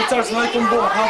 Recharge ngai combo kha.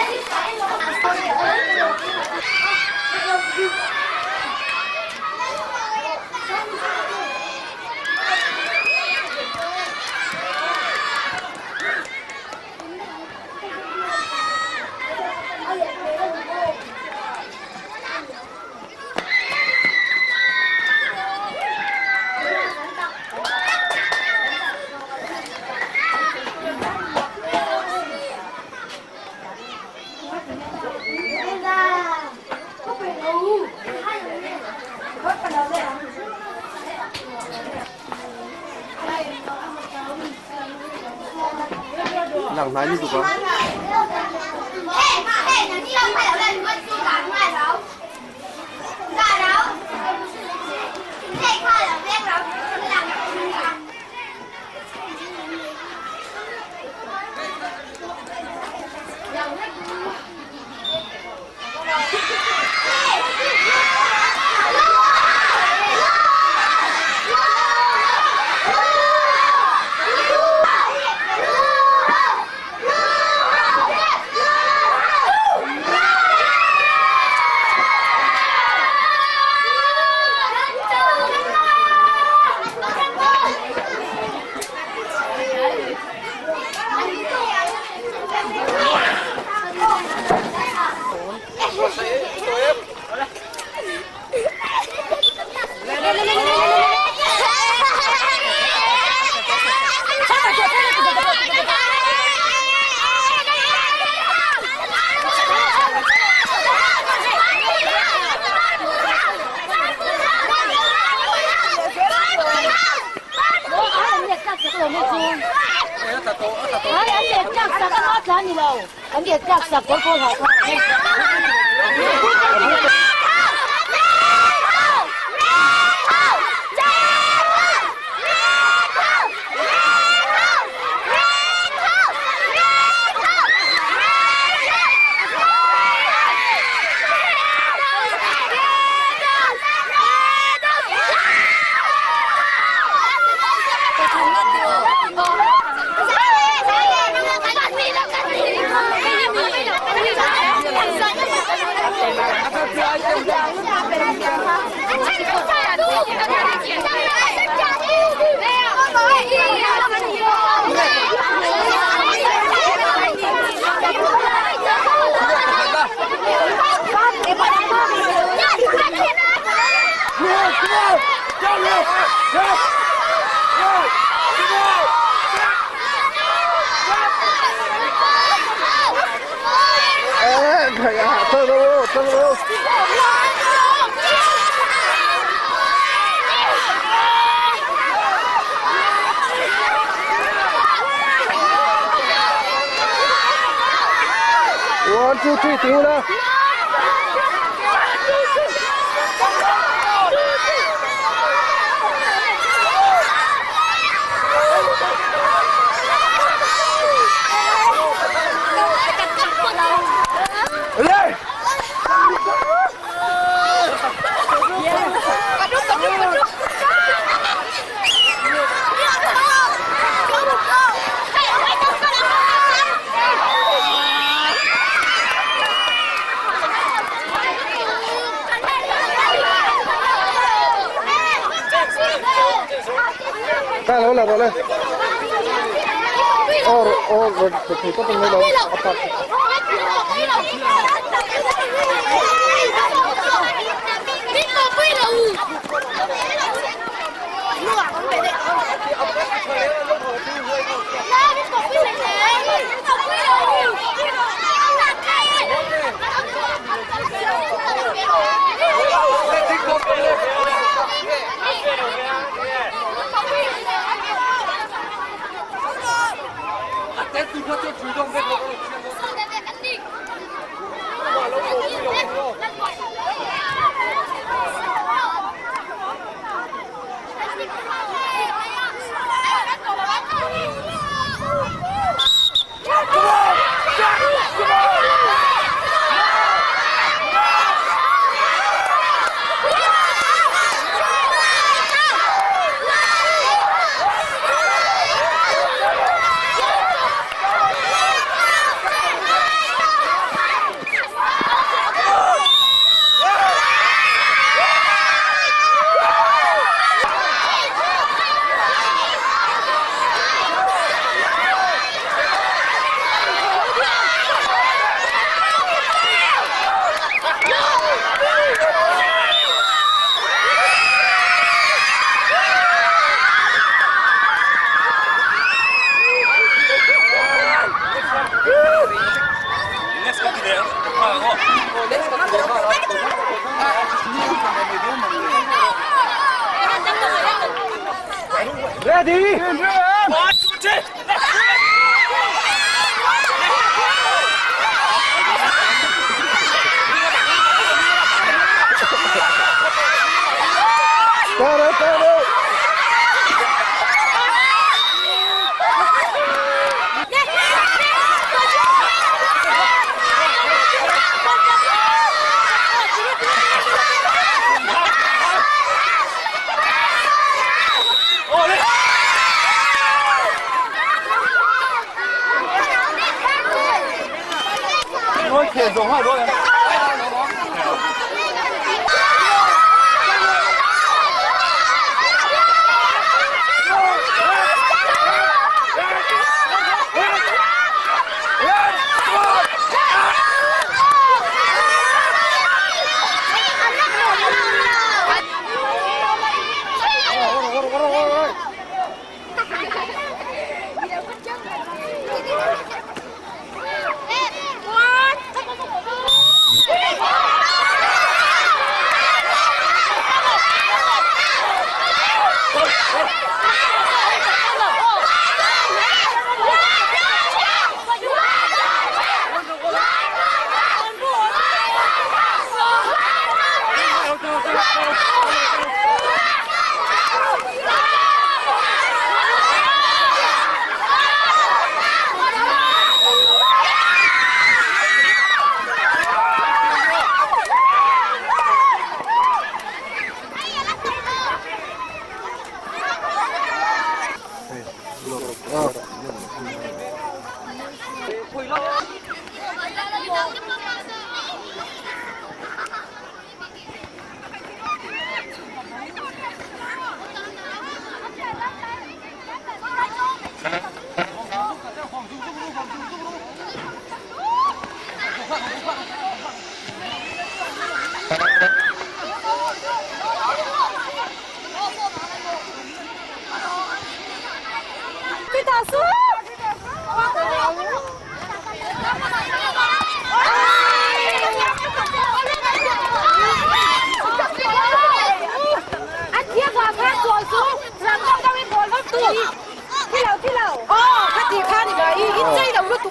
Lang hnai lutuk a. One, two, three, ti ula. Kai lo la rawh le. Aw aw rawn pe thei tawp ang mai lo a pak. Ready? 1, 2, 3, Tara, tara.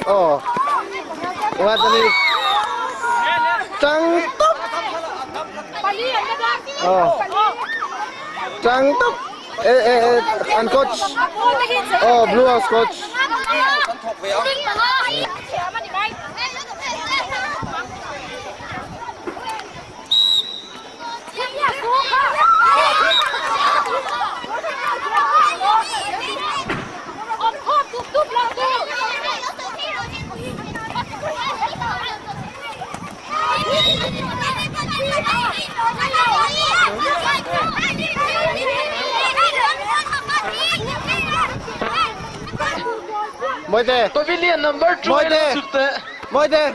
Aw. Nga tani. Tang tuk. Aw. Tang tuk. Eh eh eh an coach. Oh, Blue House coach. Mawite. Pavilion number 2 Mawite. Mawite.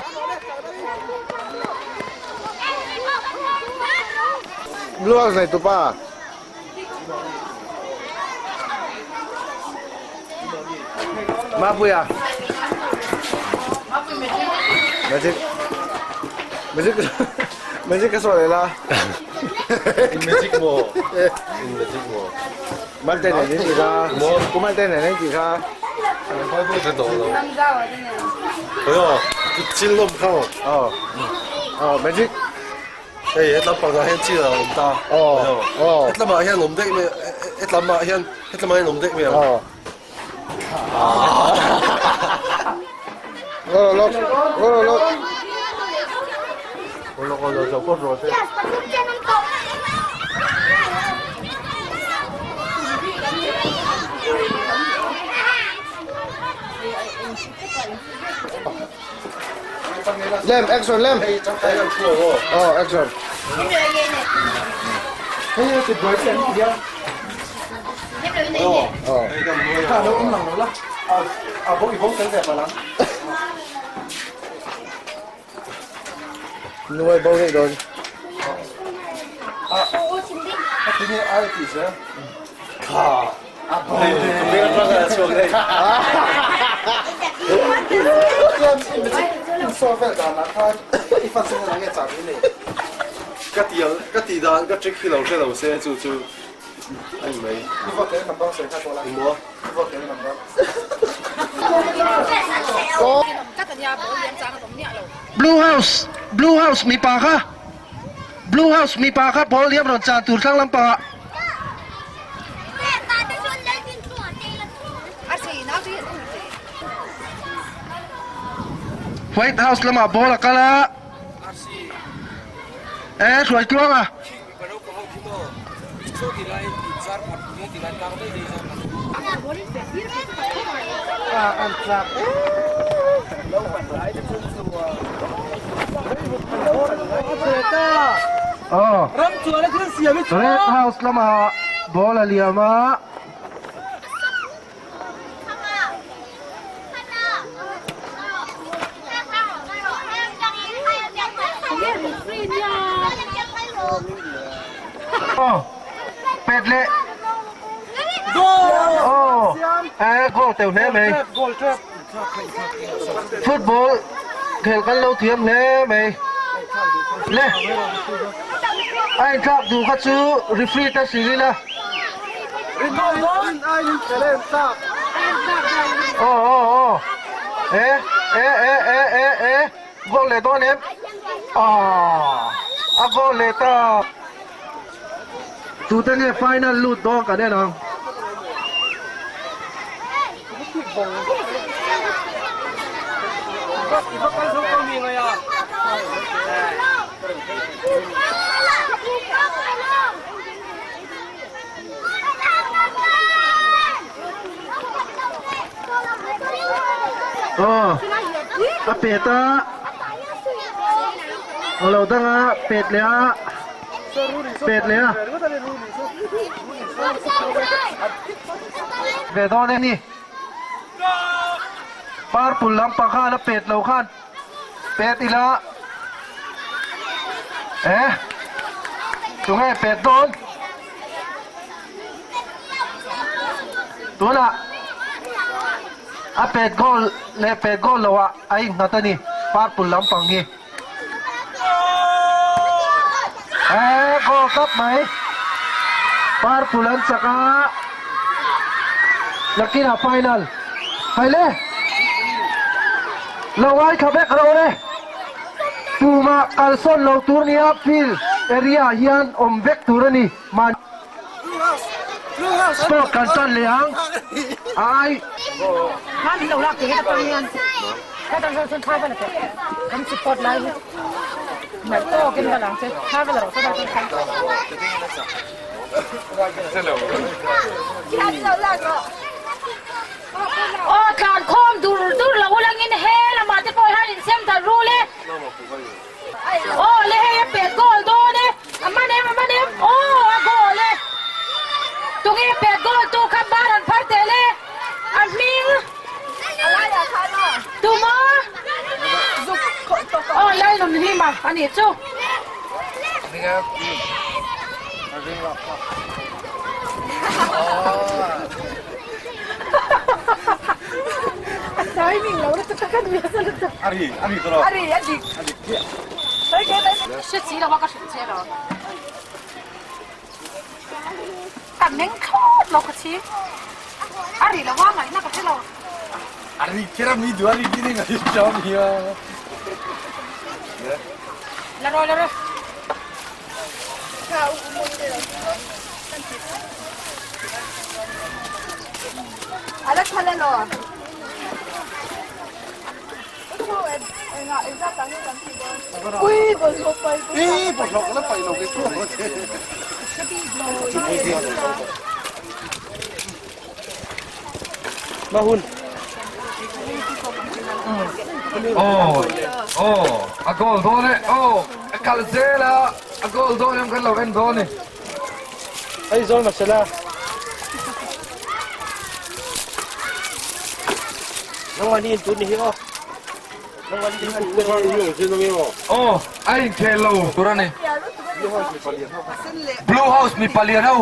Blue House nei tupa. Mapuia. Magic. Magic. Magic ka sawi la. Magic mo. Magic mo. Malte nei nen ti kha. Ku malte nei nen ti kha. Aw. Aw magic. Hei hetlam pangah hian chi a awm ta. Aw. Aw. Hetlamah hian awm daih mai hetlamah hian hetlamah hian awm daih mai ang. Aw. Lawk lawk lawk lawk. Lawk lawk lawk lawk. Lem action lem. Oh action. Oh. Nuai bo dei dawn. Ka ti ang ka tih dan ka trick hi lo hre lo se chu chu a ni mai. Engmaw? Blue House Blue House mipa kha Blue House mipa kha ball liam rawn chan tur thlang lampangah. White House lamah ball a kal a, e hruai tluang a. Red House lamah ball a liam a. Aw pet leh aw eh goal teuh hle mai football khel kan lo thiam hle mai le a inthlak duh kha chu referee te hrilh ila. Aw aw aw e e e e e e goal leh dawn em aw a goal leh ta tute nge final lut dawn kan en ang. Aw a pet a a lo dang a pet leh a pet leh a ve dawn e ni purple lampang khan a pet lo khan Pet ila e tunge pet dawn tunah a pet goal leh pet goal lo ah a innghat a ni purple lampang hi e goal tlat mai purple an chak a nakinah final haile. Lo ngaithla vek rawh le. Tumah kalsawn lo tur nia field area ah hian awm vek tur a ni. Mahni sport kan tan leh ang ai. Aw tlan khawm dur dur lo ulangin he lamah te pawh hian insem that rul e. Aw le hei a pet goal dawn e. A man em a man em aw a goal e. Tunge pet goal tu kha bar an phar tel e. A hming tuma aw Lalnunhlima a nih chu. Aw aw a goal dawn e aw a kal zel a a goal dawn em kan lo en dawn e. Aizawl Masala. Aw a inkhel lo tur a ni. Blue House mipa lian ho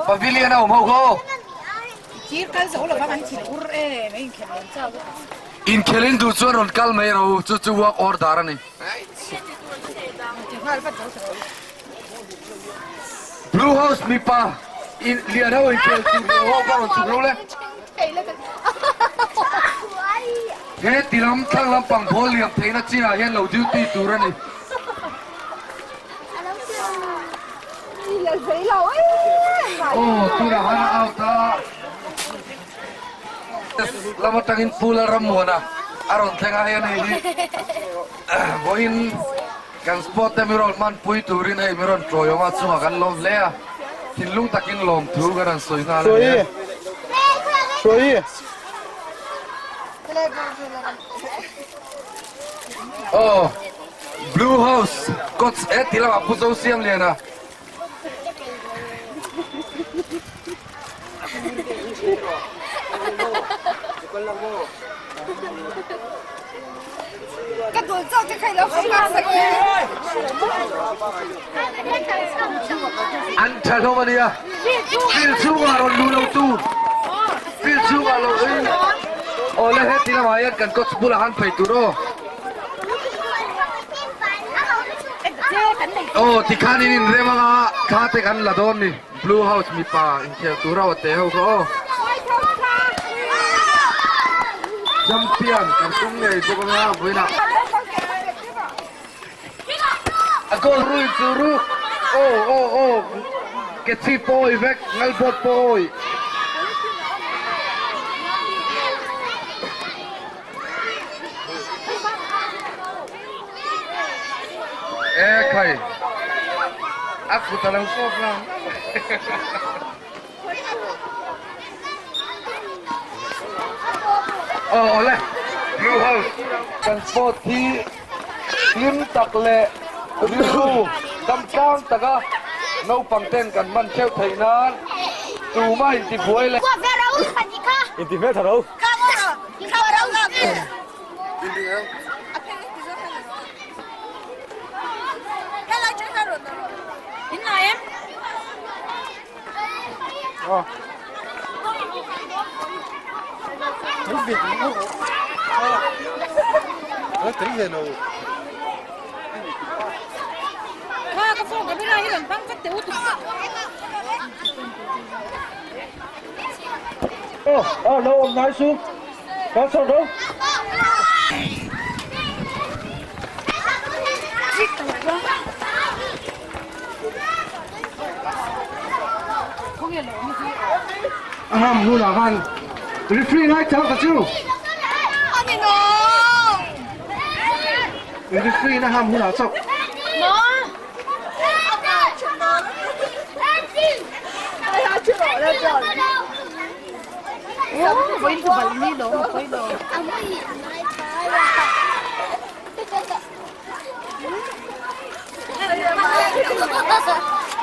pavilion a awm ho kha aw. Inkhelin duh chuan rawn kal mai ro chu chu work order a ni. Blue House mipa in lian ho inkhel chhuk lo ho kha rawn chhuk lo le. He ti lam thlang lampang ball liam theihna chinah hian lo duty tur a ni. Aw tunah khan a out a. Lam atangin Pu Lalrammuana a rawn thleng a, hei a ni hi vawiin kan sport te mi rawn hmanpui turin hei mi rawn tawiawm a chungah kan lawm hle a, thinlung takin lawmthu kan rawn sawi nghal a ni e. Aw Blue House coach e ti lamah Pu Zosiamliana. An tha hlawm a nia, field chhungah rawn luh lo tur, field chhungah lo in aw le heti lamah hian kan coach bulah han phei tur aw. Aw tikhan in inrem anga thla te kan la dawn ni Blue House mipa inkhel tur a te ho kha aw. Champion kan tum ngei bawk anga vawiinah. A goal rui chu ru aw aw aw ke chhip pawh awi vek ngal bawt pawh awi. E khai a kut a lo kawp lang aw awle blue house kan sport hi hlim tak leh rilru damtlang taka naupang ten kan hman theuh theih nan tumah intibuai leh A ham hunah khan referee ngai chang ta chu. Referee na ham hunah chauh.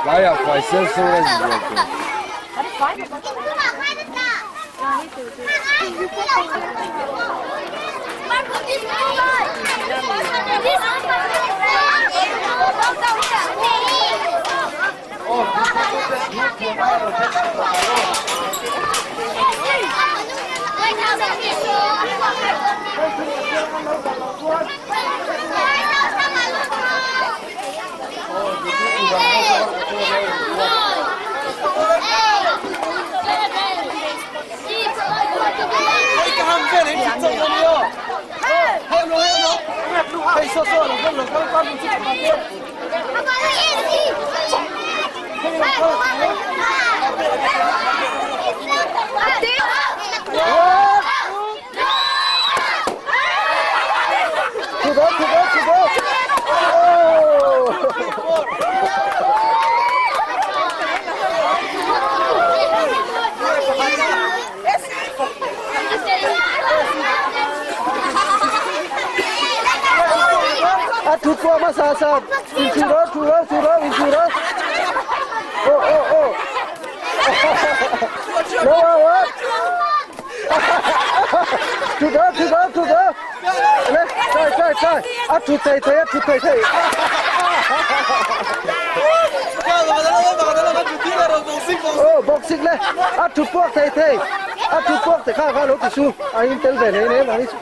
Laiah fai sel sel a inbual tur. A thu pawh hmasa sa inchhir rawh thu rawh thu rawh inchhir rawh aw aw aw lo aw aw thu rawh thu rawh thu rawh le try try try a thu thei thei a thu thei thei Oh, boxing le a thu puak thei thei a thu puak te kha kha lo ti su a in tel ve hle hle mah ni chu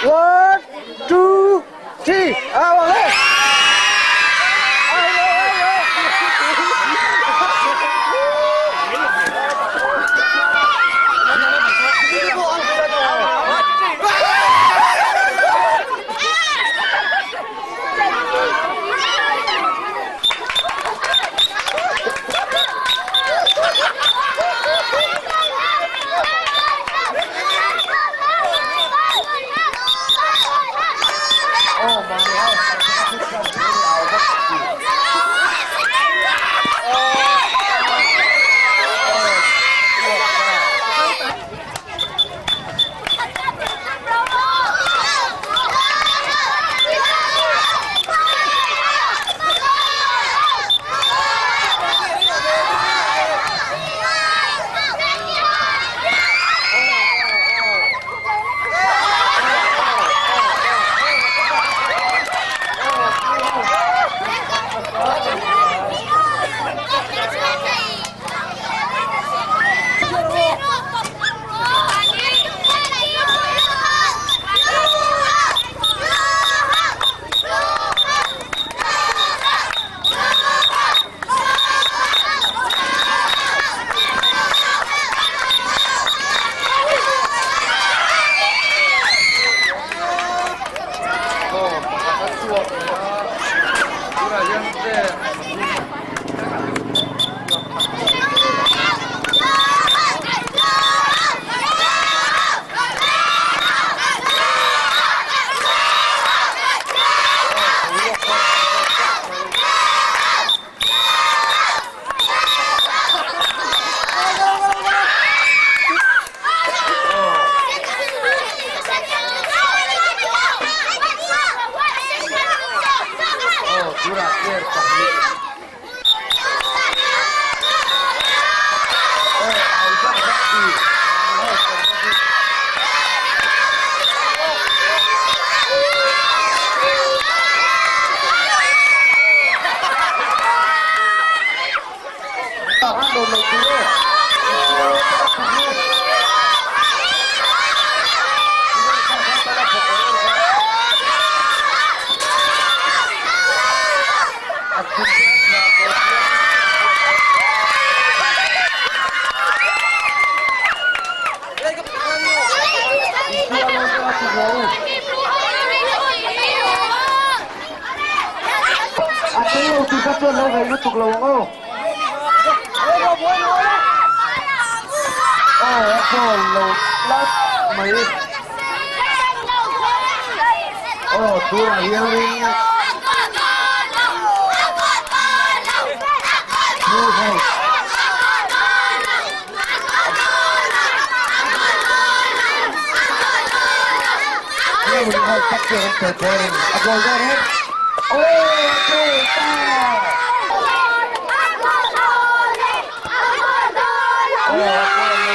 One, two, three, au ang le! A tel lo tur kha chuan lo ngaih lutuk lo ang aw. Aw a ball lo tlat mai. Aw tunah hianin Blue House. Blue House tak chuan an pet dawn a ni. A goal dawn em? Aw a goal ta! Aw a goal lo.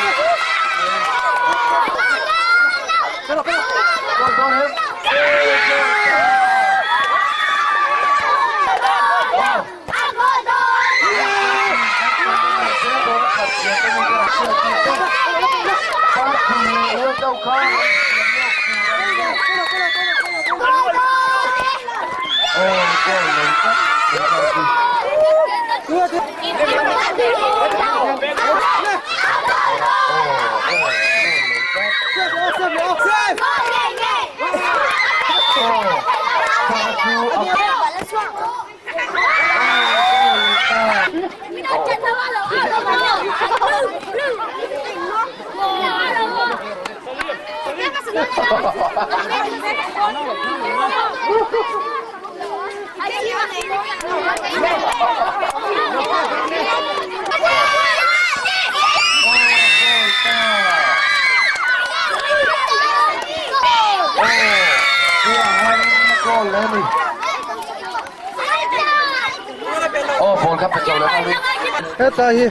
Goal dawn em? Aw a goal ta! Aw. Heta hi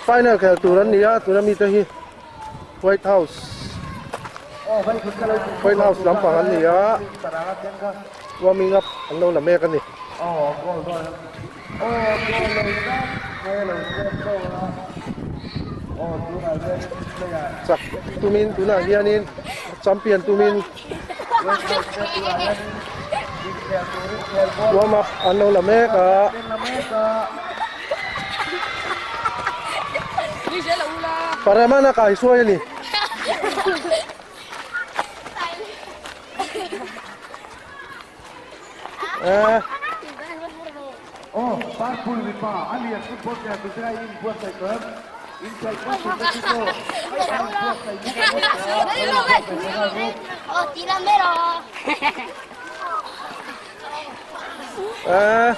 final khel tur an ni a tuna mite hi White House White House lampang an ni a warming up an lo la mek a ni. Chak tumin tunah hianin champion tumin. White House te tunah hianin inkhel turin khel ball Warm up an lo la mek a. An la mek a. Paremana kai suai a ni. Eh. Aw, Parpul mipa a lian football player tur te kha in buatsaih tawh em? Inkhelhpui tur te chu chaw an inbuatsaih mek a bawk a, lo inbuatsaih ve nghal ru. Eh.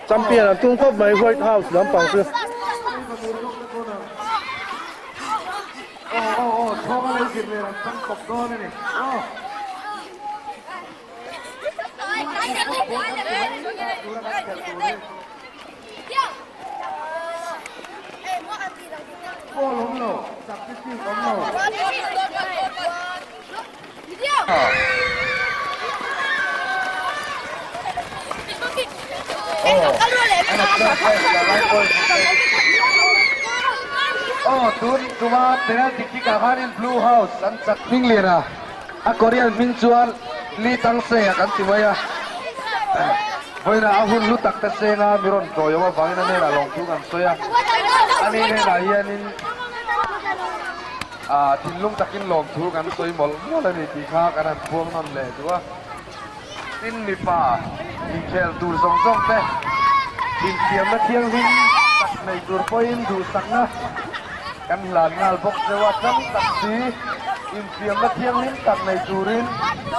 Champion an tum khawp mai White House lampang chu. Aw aw aw, chhawng a lo zir leh an chang tawp dawn a ni. Aw. Ball awm lo, substitute awm lo. Aw tun tuma penalty kick ah khanin Blue House an chak hming lian a. A Korean hming chuan Lee Tang Se a kan ti mai a. Vawiinah a hun hlu tak te senga mi rawn tawiawm avangin a hnenah lawngthu kan sawi a. Ani hnenah hianin thinlung takin lawmthu kan sawi mawlh mawlh a ni tih kha kan han phuang nawn leh duh a. Tin mipa inkhel tur zawng zawng te infiamna thianghlim tak nei tur pawhin duhsakna kan hlan nghal bawk zeuh a, tang tak si infiamna thianghlim tak nei turin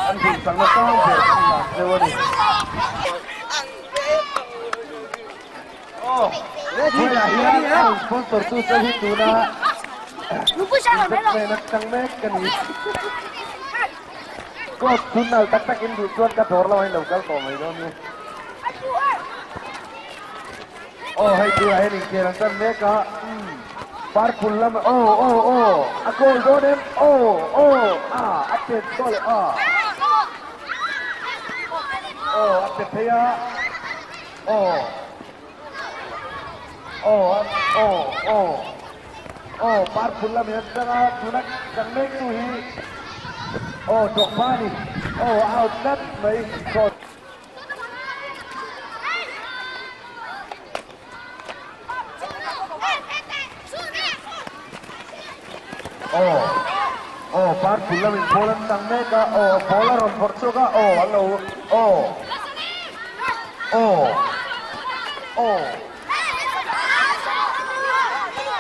kan duhsakna sang ber kan hlan zeuh a ni. Vawiinah hian a rawn sponsor tu che hi tuna investment atang mek ka ni. Court chhun nal tak tak in duh chuan ka dawr lo a in lo kal tawh mai dawn ni. Aw hei tunah hian inkhel an tan mek a, umm Purple lam aw aw aw a goal dawn em aw aw a a pet goal a aw a pe phei a aw aw aw aw Aw, Parphul lam hian chang a, tuna chang mek tu hi aw Drogba a ni. Aw, a out tlat mai shot. Aw, aw, Parphul lamin ball an chang mek a, aw, ball a rawn vawrh chhuak a, aw, an lo, aw, aw, aw.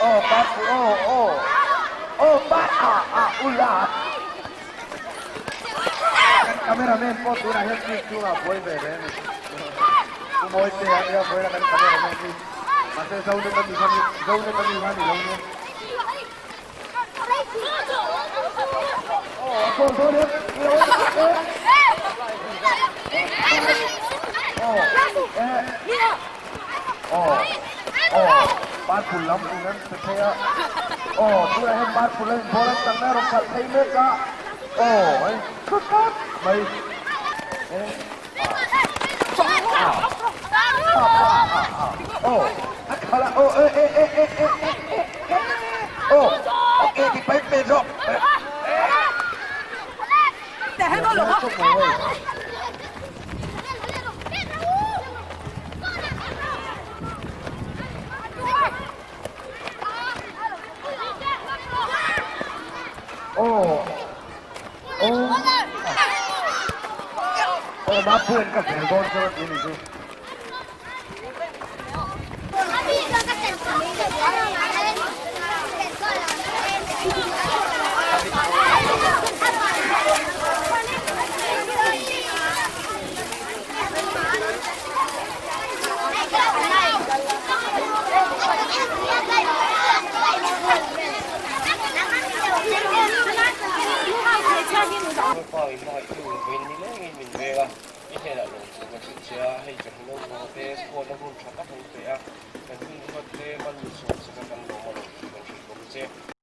Aw parpu aw aw aw pa a a ula kan cameraman pawh tunah hian field chhungah buai ve reng a ni Pu Mawite a nia vawiin a kan cameraman hi mahse Zonet ami kha ni Zonet ami kha ni lo nia aw a goal dawn em aw eh Aw, aw, Parpul lam in an pe phei a, aw, tunah hian Parpul a inbawl an chang mai a rawn khalh phei mek a, aw, a in thut tlat mai, e, a, a, a, a, a, aw, a khalh a, aw, e, e, e, e, e, e, e, e, aw, ok, ti pai pe zawk, e, e. Aw aw aw Mapuia'n ka vel dawn chuan a ti a ni chu. Pa in hmangaih tu vawiin nilengin min veng a, i hnenah lawmthu ka hrilh che a, hei ka hmu naupang te sport na hun tha tak an pe a, kan hun ruat te man mi sawm chaka kan lawm a lawmthu kan hrilh bawk che.